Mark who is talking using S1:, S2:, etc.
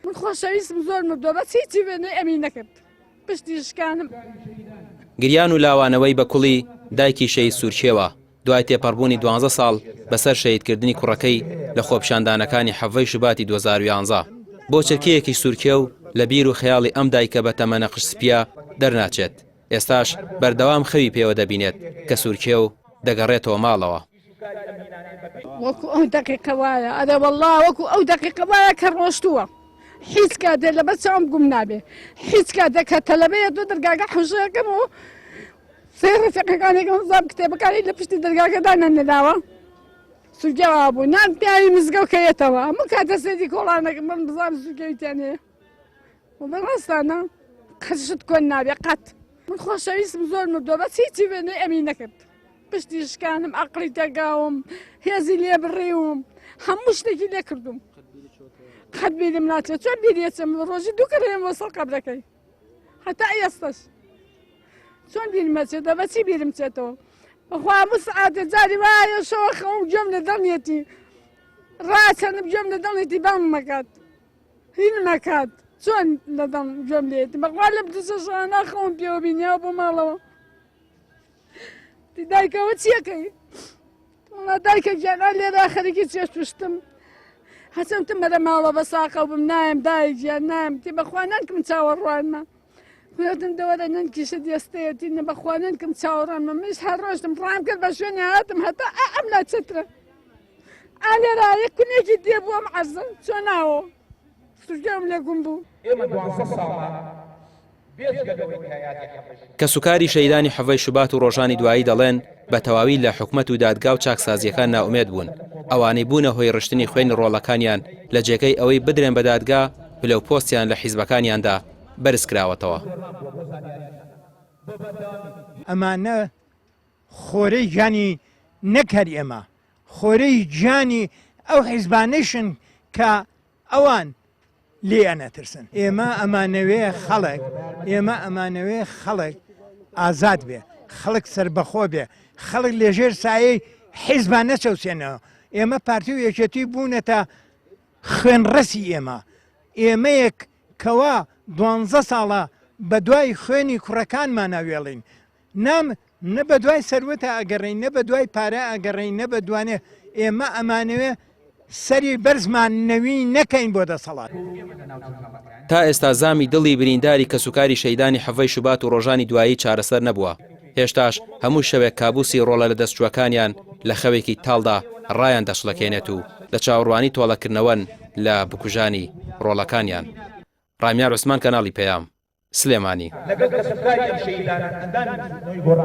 S1: من خۆشەویستم زۆر مردووە بەس هیچی وێنەی ئەمی نەکرد پشتی شکانم.
S2: گریان و لاوانەوەی بە کوڵی دایکی شەهید سوورکێوە دوای تێپەڕبوونی دوانزە ساڵ بەسەر شەهیدکردنی کوڕەکەی لە خۆپیشاندانەکانی حەڤەی شوباتی 2011 بۆ چرکەیەکیش سوورکێو لە بیر و خەیاڵی ئەم دایکە بەتەمەنە قژ سپییە دەرناچێت ئێستاش بەردەوام خەوی پێوە دەبینێت کە سوورکێو دەگەڕێتەوە ماڵەوە.
S1: وەکو ئەو دەقیقە وایە ئەرێ وەڵا وەکو ئەو دەقیقە وایە کە ڕۆشتووە هیچ کاتێ لەبەر چاوم گوم نابێ هیچ کاتێک کە تەلەبەیە دو دەرگاکە حوشەکەم و سێ ڕفیقەکانێکم زام کتێبەکانی لە پشتی دەرگاکەدا نەنراوە سوگەوا بوو نان پیاوی مزگەوت کەیەتەوە هەموو کاتە سێدی کۆڵانەکە من بزانم سوگەویتیان هەیە و بەڕاستانە قەت شت کۆن نابێ قەت من خۆشەویستم زۆر مردووە بەس هیچی وێنەی ئەمی نەکرد پشتی شکانم ئەقڵی تەگاوم هێزی لێ بڕیوم هەموو شتێکی لێ کردوم قەت بیرم ناچێت چۆن بیریەچم ڕۆژی دوو کڕێم بۆ سەر قەبرەکەی هەتا ئێستش چۆن بیرمەچێتەوە بەچی بیرم چێتەوە بەخوا هەموو سعاتێ جاری وایە شەوە خەوم گوێم لە دڵیەتی ڕاچەنم گوێم لە دڵیەتی بانگ مەکات هین مەکات چۆن لە دڵ گوێم لێتی بەخوا لە بدزە شەوانە خەوم پێوە بینیاوە بۆ ماڵەوە دایکەوە چیەکەی وڵا دایکە گیان لێرە خەریکی چێشت وشتم هەچەم تم مەرە ماڵە بە ساقە بم نایم دایک گیان نایم تی بەخوا نەنکم چاوەڕوانمە وتم دەوەرە نەنکیشە دێستەیەتی نە بەخوا نەنکم چاوەڕوانمە منیش هەر ڕۆشتم ڕام کرد بە شوێنی هاتم هەتا ئەم لا چەترە ئالێرا یەک کونێکی دێ بوو ئەم عەرزە چۆناوە سوگەم لێ گوم بوو.
S3: ئێمە دوانزە ساڵە بێجگە لەوەی کە یادی حەڤەی شوبات.
S2: کەسوکاری شەهیدانی حەڤەی شوبات و ڕۆژانی دوایی دەڵێن بە تەواوی لە حکومەت و دادگا و چاکسازییەکان نائومێد بوون، ئەوانەی بوونە هۆی ڕشتنی خوێنی ڕۆڵەکانیان لە جێگەی ئەوەی بدرێن بە دادگا پلە و پۆستیان لە حیزبەکانیاندا بەرزکراوەتەوە.
S4: ئەمانە خۆرەی گیانی نەک هەر ئێمە، خۆرەی گیانی ئەو حیزبانەیشن کە ئەوان لێیان ئەترسن. ئێمە ئەمانەوێ خەڵک، ئێمە ئەمانەوێ خەڵک ئازاد بێ، خەڵک سەربەخۆ بێ، خەڵک لەژێر سایەی حیزبا نەچەوسێنەوە. ئێمە پارتی و یەکێتی بوونەتە خوێنڕەسی ئێمە. ئێمەیەک کەوا دوانزە ساڵە بەدوای خوێنی کوڕەکانمانا وێڵین. نام نە بەدوای سەروەتا ئەگەڕێین نە بەدوای پارە ئەگەڕێین نە بەدوانێ ئێمە ئەمانەوێ سەری بەرزمان نەوی نەکەین بۆ دەسەڵات.
S2: تا ئێستا زامی دڵی برینداری کەسوکاری شەهیدانی حەڤەی شوبات و ڕۆژانی دوایی چارەسەر نەبووە، هێشتاش هەموو شەوێک کابوسی ڕۆڵە لەدەستچووەکانیان لە خەوێکی تاڵدا ڕایان دەچڵەکێنێت و لە چاوەڕوانی تۆڵەکردنەوەن لە بکوژانی ڕۆڵەکانیان. ڕامیار عوسمان کەناڵی پەیام، سلێمانی.
S3: لەگەڵ کەسوکاری ئەم شەهیدانە ئەندامی بزوتنەوەی گۆڕان.